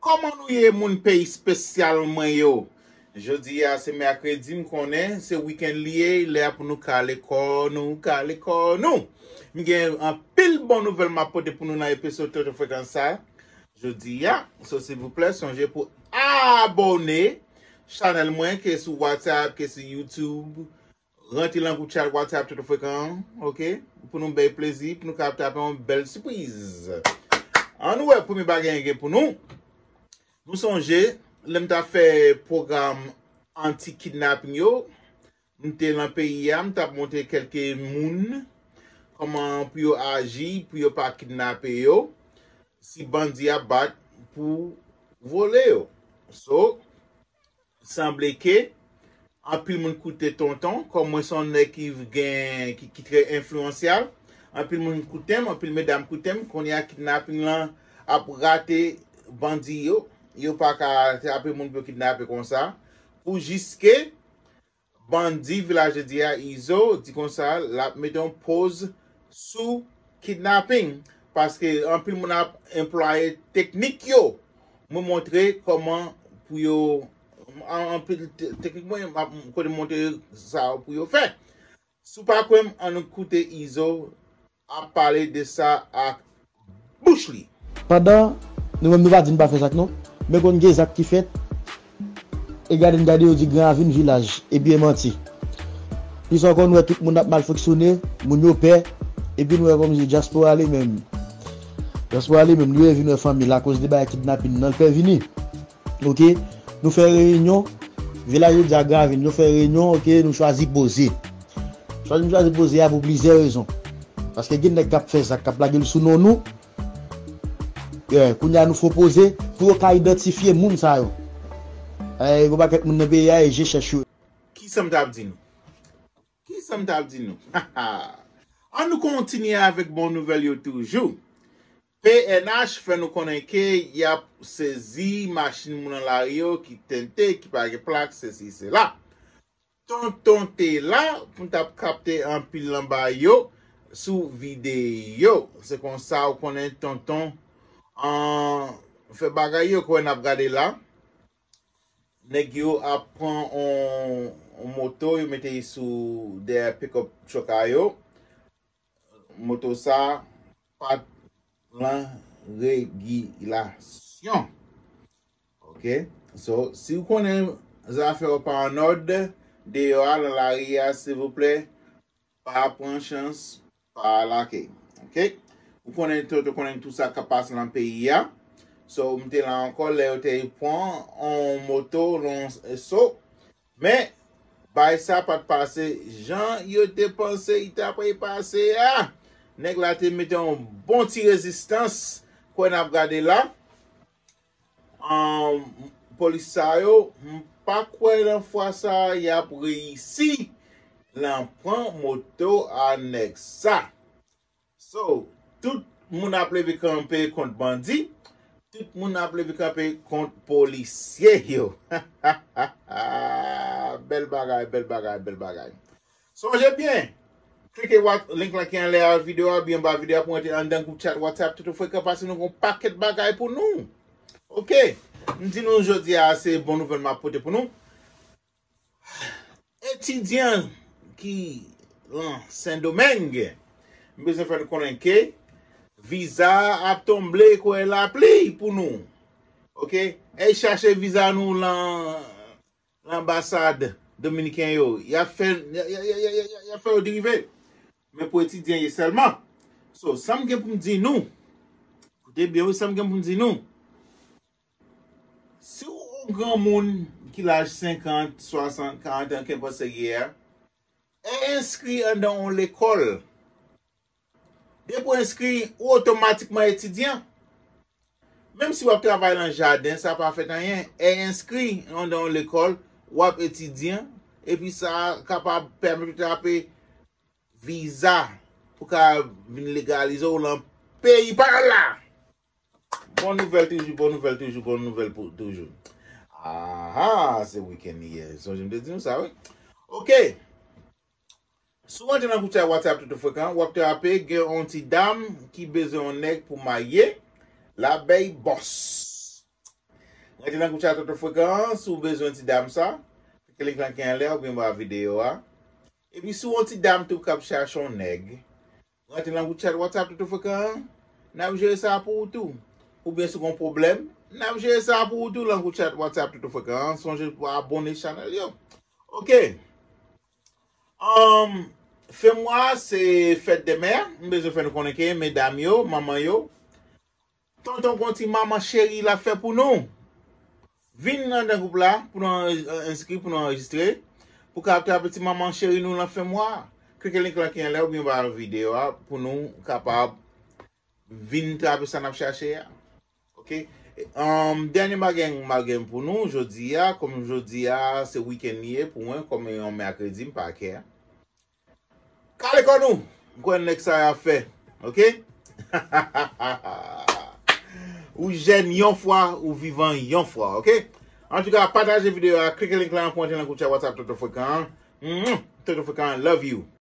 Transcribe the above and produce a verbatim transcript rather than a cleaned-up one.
Kòman nou ye, moun peyi espesyal mwen yo? Jodi a se mèkredi, m konnen se wikenn li ye, lè a pou nou kale kò nou, kale kò nou. M gen anpil bon nouvèl m ap pote pou nou nan episode Toto Frekan sa jodi a. So, silvouplè, sonje pou abòne chanèl mwen, ke sou WhatsApp, ke sou YouTube. Rantre nan gwoup chat WhatsApp Toto Frekan an, oke? Pou nou bay plezi, pou nou kapab tape yon bèl sipriz. Ann wè premye bagay gen pou nou. Nou sonje, lè m t ap fè pwogram anti-kidnaping yo, m te nan peyi a, m t ap montre kèlke moun kòman pou yo aji, pou yo pa kidnape yo, si bandi ap bat pou vole yo. So, sanble ke anpil moun koute Tonton, kòm mwen se yon nèg ki gen, ki, ki trè enfliyansyab, anpil moun koute m, anpil medam koute m, kounye a kidnaping lan ap rate bandi yo, yo pa ka trape moun pou yo kidnape konsa, pou jiske bandi Vilaj de Dye a, Izo, di konsa, l ap mete yon poz sou kidnaping, paske anpil moun ap anplwaye teknik yo. Mwen montre kòman pou yo, an-, anpil te-, teknik mwen, m ap, kote m montre sa pou yo fè. Si w pa kwè m, ann nou koute Izo ap pale de sa ak bouch li. Pandan nou menm nou pa di n pa fè zak non, men konn gen zak ki fèt, e gade n gade yo di Gran Ravin vilaj, ebyen manti. Plis ankò nou wè tout moun ap mal fonksyone, moun yo pè, epi nou wè kòmsi dyaspora li menm. Dyaspora li menm, li vin wè fanmi l akoz de bagay kidnapin nan, l pè vini. Oke, nou fè reyinyon, vilaj yo di a Gran Ravin, nou fè reyinyon, oke, nou chwazi poze. Chwazi, nou chwazi poze a pou plizyè rezon. Paske gen nèg k ap fè zak, k ap lage l sou non nou. Yeah, kounye a nou fè poze pou yo ka idantifye moun sa yo. Eh, gon pakèt moun nan peyi a, e je chèch yo. Kisa m t ap di nou? Kisa m t ap di nou? Ann nou kontinye avèk bon nouvèl yo toujou. P N H fè nou konnen ke y ap sezi machin moun nan lari yo ki tente, ki pa gen plak, sesi, sela. Tonton te la pou n t ap kapte anpil nan bagay yo sou videyo. Se konsa ou konnen Tonton, an, fè bagay yo, kwè n ap gade la. Nèg yo ap pran on, on moto, yo mete l sou dèyè pick-up truck a yo. Moto sa pa t lan regilasyon. Oke? So, si w konnen zafè w pa an òd deyò a, lan lari a, silvouplè, pa pran chans, pa lake. Oke? Ou konnen, Toto konnen tout sa k ap pase lan peyi a. So, m te la ankò lè yo te pran on moto, lon so. Men, bagay sa pa t pase jan yo te panse li ta pral pase a. Nèg la te mete on bon ti rezistans, kwè n ap gade la. An, polis sa yo, m pa kwè nan fwa sa a y ap reyisi lan pran moto a nèg sa. So, tout moun ap leve kanpe kont bandi, tout moun ap leve kanpe kont polisye yo. Bèl bagay, bèl bagay, bèl bagay. Sonje byen, klike wat-, link lan ki anlè a videyo a, oubyen anba videyo a pou antre anndan gwoup chat WhatsApp Toto Frekan, paske nou gon pakèt bagay pou nou. Oke, m di nou jodi a se bon nouvèl m ap pote pou nou. Etidyan ki lan Sendomeng, m bezwen fè nou konnen ke viza ap tonbe kwè lapli pou nou. Oke? Al chache viza nou lan, lan anbasad dominiken yo. Y ap fè, y a, y a, y a, y a, y a, y a fè yo derive. Men pou etidyan ye sèlman. So, sa m gen pou m di nou, koute byen wi, sa m gen pou m di nou. Si w yon granmoun ki laj senkant, swasant, karant an, kenpòt sa w ye a, al enskri anndan yon lekòl. Depi w enskri, ou otomatikman etidyan. Menm si w ap travay lan jaden, sa pa fèt anyen. Al enskri anndan yon lekòl, w ap etidyan, epi sa kapab pèmèt ou trape viza pou ka vin legalize w lan peyi pa w la. Bon nouvèl toujou, bon nouvèl toujou, bon nouvèl pou toujou. Aha, se wikenn li ye. Sonje m te di nou sa, wi. Oke. Si w antre nan gwoup chat WhatsApp Toto Frekan, w ap trape gen yon ti dam ki bezwen yon nèg pou marye, l ap bay bòs. Rete nan gwoup chat Toto Frekan an, si w bezwen ti dam sa, klike link lan ki anlè oubyen anba videyo a. Epi si w yon ti dam tou k ap chache yon nèg, rete nan gwoup chat WhatsApp Toto Frekan an, n ap jere sa pou ou tou. Oubyen si w gen yon pwoblèm, n ap jere sa pou ou tou nan gwoup chat WhatsApp Toto Frekan an. Sonje pou abone chanèl yo. Ok. Um, fen mwa se fèt dè mè. M bezwen fè nou konnen ke medam yo, manman yo, tonton gon ti manman cheri l ap fè pou nou. Vin nan gwoup la pou nou an- enskri, pou nou anrejistre, pou kapab trape ti manman cheri nou nan fen mwa. Klike link lan ki anlè oubyen anba videyo a pou nou kapab vin trape sa n ap chache a. Ok. Um, dènye bagay m ap gen pou nou jodi a, kòm jodi a se wikenn li ye pou mwen, kòm yon mèkredi, m pa kè. Kale kò nou. M kwè nèg sa y ap fè. Ok. Ou jèn yon fwa, ou vivan yon fwa. Ok. Antouka, pataje videyo a, klike link lan pou antre nan gwoup chat WhatsApp Toto Frekan an. Mwah! Toto Frekan, love you.